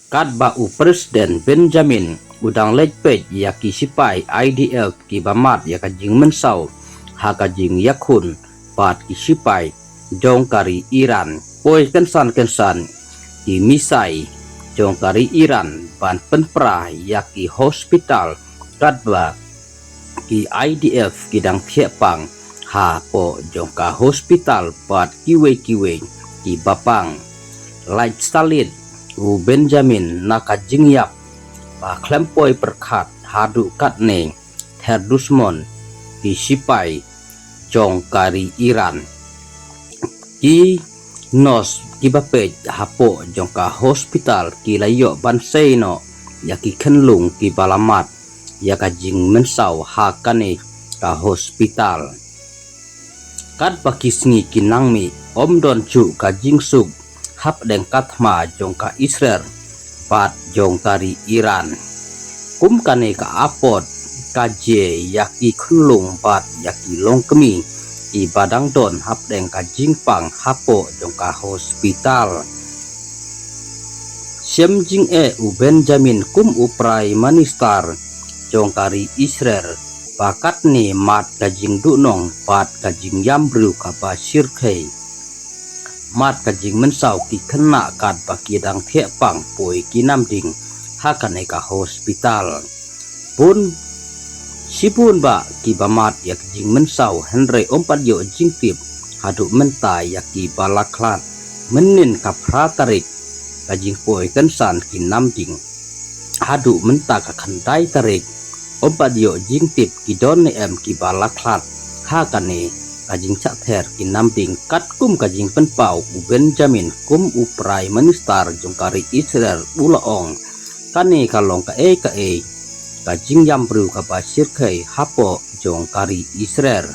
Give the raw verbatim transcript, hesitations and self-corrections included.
Katba u President Benjamin u dang leit peit ïa ki sipai I D F kiba mad ïa ka jingmynsaw ha ka jingïakhun bad ki sipai jong ka ri Iran, poi kynsan kynsan ki missile jong ka ri Iran ban pynpra ïa ki hospital, katba ki I D F ki dang thiah pang hapoh jong ka hospital bad kiwei kiwei kiba pang. Lait salit u Benjamin na ka jingïap ba khlem poi pyrkhat haduh katne, ther dusmon ki sipai jong ka ri Iran. Ki nurse kiba peit hapoh jong ka hospital ki la ïoh ban sei noh ïa ki khunlung kiba la mad ïa ka jingmynsaw ha kane ka hospital. Katba ki sngi ki nang mih, ym don shuh ka jingsuk hapdeng ka thma jong ka Israel bad jong ka ri Iran. Kum kane ka apot ka jia ïa ki khunlung bad ïa ki longkmie kiba dang don hapdeng ka jingpang hapoh jong ka hospital. Shem jingeh u Benjamin kum u Prime Minister jong ka ri Israel ba katne mad ka jingduhnong bad ka jingïam briew kaba shyrkhei. Mad ka jingmynsaw ki khynnah katba ki dang thiah pang, poi ki nam ding ha kane ka hospital. Bun, shibun bah kiba mad ïa ka jingmynsaw, hynrei ym pat ïoh jingtip haduh mynta ïa kiba la khlad. Mynnin ka phra tarik ka jingpoi kynsan ki nam ding, haduh mynta ka khyndai tarik ym pat ïoh jingtip ki don ne em kiba la khlad ha kane ka jingshah ther ki nam ding. Katkum ka jingpynpaw u Benjamin kum u Prime Minister jong ka ri Israel, u la ong, kane ka long kaei kaei ka jingïam briew kaba shyrkhei hapoh jong ka ri Israel.